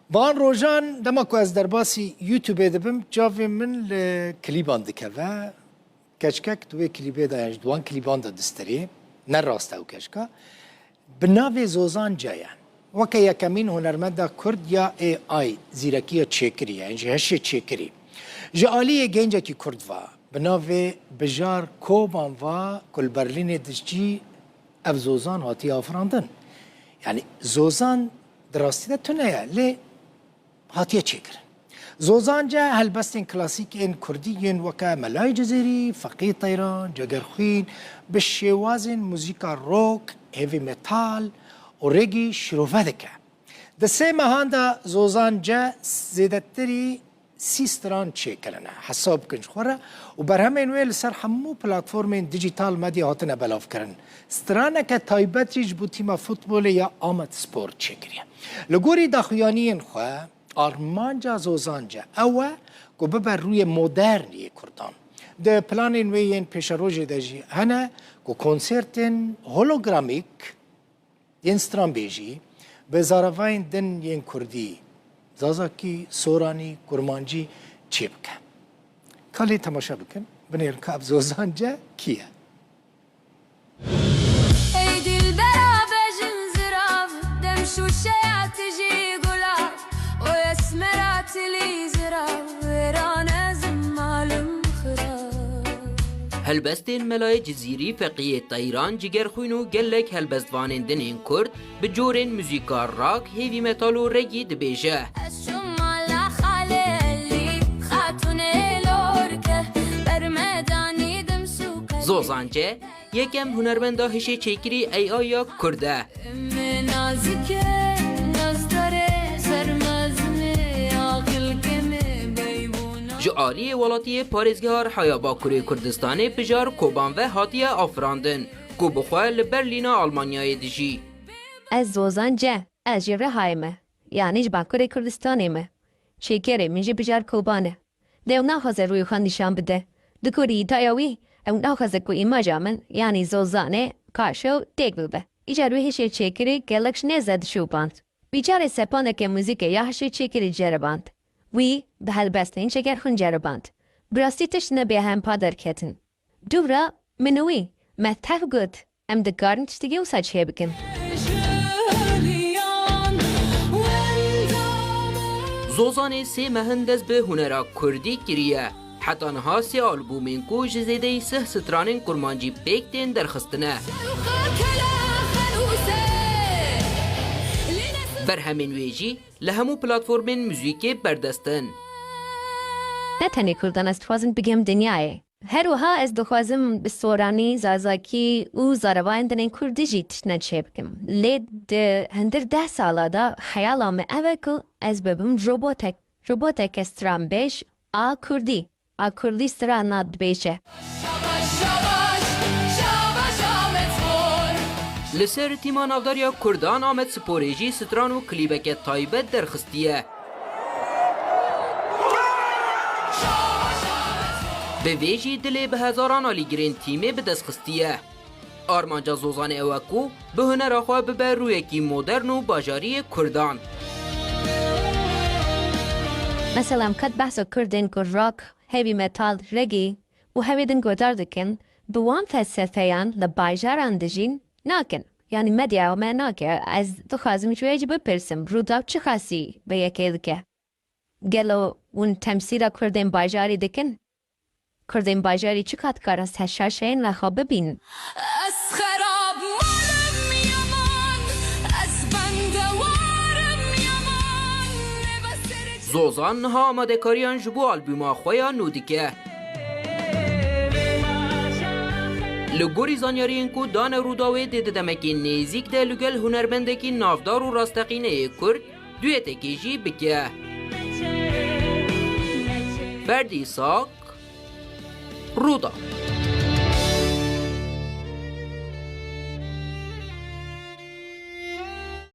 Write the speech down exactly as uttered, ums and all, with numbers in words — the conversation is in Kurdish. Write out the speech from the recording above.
Van rojan dema ku ez derbasî YouTubeê dibim, çavê min li klîban dikeve. Keçkek di wê klîbê de, yan jî di wan klîban de disterê. Ne rast e ew keçka. Bi navê Zozan Ce ye. Weke yekemîn hunermenda Kurd ya A I, zîrekiya çêkirî, yan jî hişê çêkirî. Ji aliyê gencekî Kurd ve, bi navê Bijar Koban ve ku li Berlînê dijî, ev Zozan hatiye afirandin. Yanî Zozan di rastî de tune ye, lê hatiye çêkirin. Zozan Ce helbestên klasîk ên kurdî yên weke Melayê Cizîrî, Feqiyê Teyran, Cegerxwîn bi şêwazên muzîka rock, heavy metal û reggae şîrove dike. Di sê mehan de Zozan Ce zêdetirî sî stran çêkirine. Hesab bikin ji xwe re û berhemên wê li ser hemû platformên dîjîtal medya hatine belavkirin. Straneke taybet jî ji bo tîma futbolê ya Amed Spor çêkiriye. Li gorî daxuyaniyên xwe, armanca Zozan Ce ew e ku bibe rûyê modern yê Kurdan. Di planên wê yên pêşerojê de jî hene ku konsertên hologramîk yên stranbêjî bi zaravayên din yên kurdî, zazakî, soranî, kurmancî çêbike. Ka lê temaşe bikin, binêrin ka ev Zozan Ce kî ye? Ey dilbera bejin zirav, dem şûşeya tijî gulav, o esmera tilî zirav, wêran ez malim xirav. Helbestên Melayê Cizîrî, Feqiyê Teyran, Cigerxwîn û gelek helbestvanên din ên Kurd bi corên muzîka rock, heavy metal û reggae dibêje. Ez çûm mala Xalê Elî, xatûnê lorke, ber me danî dim sûke. Zozan Ce, yekem hunermenda hişê çêkirî A I ya Kurd e. Em nazik e, nazdar e, ser mezin e, aqil kêm e, beybûna. Ji aliyê welatiyê parêzgeha Rihaya Bakurê Kurdistanê Bijar Koban ve hatiye afirandin, ku bi xwe li Berlîna Almanyayê dijî. Ez Zozan Ce, ez ji Rihayê me, yanî ji Bakurê Kurdistanê me. Çêkerê min jî Bijar Koban e. Lê ew naxwaze rûyê xwe nîşan bide. Di gorî îdaya wî, ew naxwaze ku îmaja min, yanî Zozanê, kaşo, têk bibe. Îcar wî hişê çêkirî gelek ji nêz de dişopand. Wî carê sepaneke muzîkê ya hişê çêkirî ceriband. Wî bi helbestên Cegerxwîn ceriband. Bi rastî tişt nebêhempa derketin. Dû re min û wî me tev got, em dikarin tiştekî wisa çêbikin. Zozanê sê mehin dest bi hunera kurdî kiriye. Heta niha sê albûmên ku ji zêdeyî sih stranên kurmancî pêk tên derxistine. Berhemên wê jî li hemû platformên muzîkê berdest in. Ne tenê kurdan ez dixwazim bigem dinyayê. Her wiha ez dixwazim bi soranî, zazakî û zaravayên din ên kurdî jî tiştine çêbikim. Lê di hundir deh sala de xeyala me ev e ku ez bibim robotek. Roboteke stranbêj a kurdî. A kurdî strana dibêje. Li ser tîma navdar ya Kurdan Amed Sporê jî stran û klîbeke taybet derxistiye. Bi vê jî dilê bi hezaran alîgirên tîmê bi dest xistiye. Armanca Zozanê ew e ku bi hunera xwe bibe rûyekî modern û bajariyê Kurdan. Mesela, em qet behsa Kurdên ku rock, heavy metal, reggae û hevê din guhdar dikin, bi wan felsefeyan li bajaran dijîn nakin. Yanî medyaya me nake. Ez dixwazim ji wê jî bipirsim, Rûdaw çi xasî bi yekê dike? Gelo hûn temsîla Kurdên bajarî dikin? Kurdên bajarî çiqas dikarin ser şaşeyên re xwe bibînin? Ez xerab malim yaman, ez bendewar im yaman, ne beser Zozan niha amadekariyan ji bo albûma xwe ya nû dike. Li gorî zanyariyên ku dane Rûdawê dê di demekê nêzîk de li gel hunermendekî navdar û rasteqîneyê Kurd duetekê jî bike. Ferdî Sak, Rûdaw.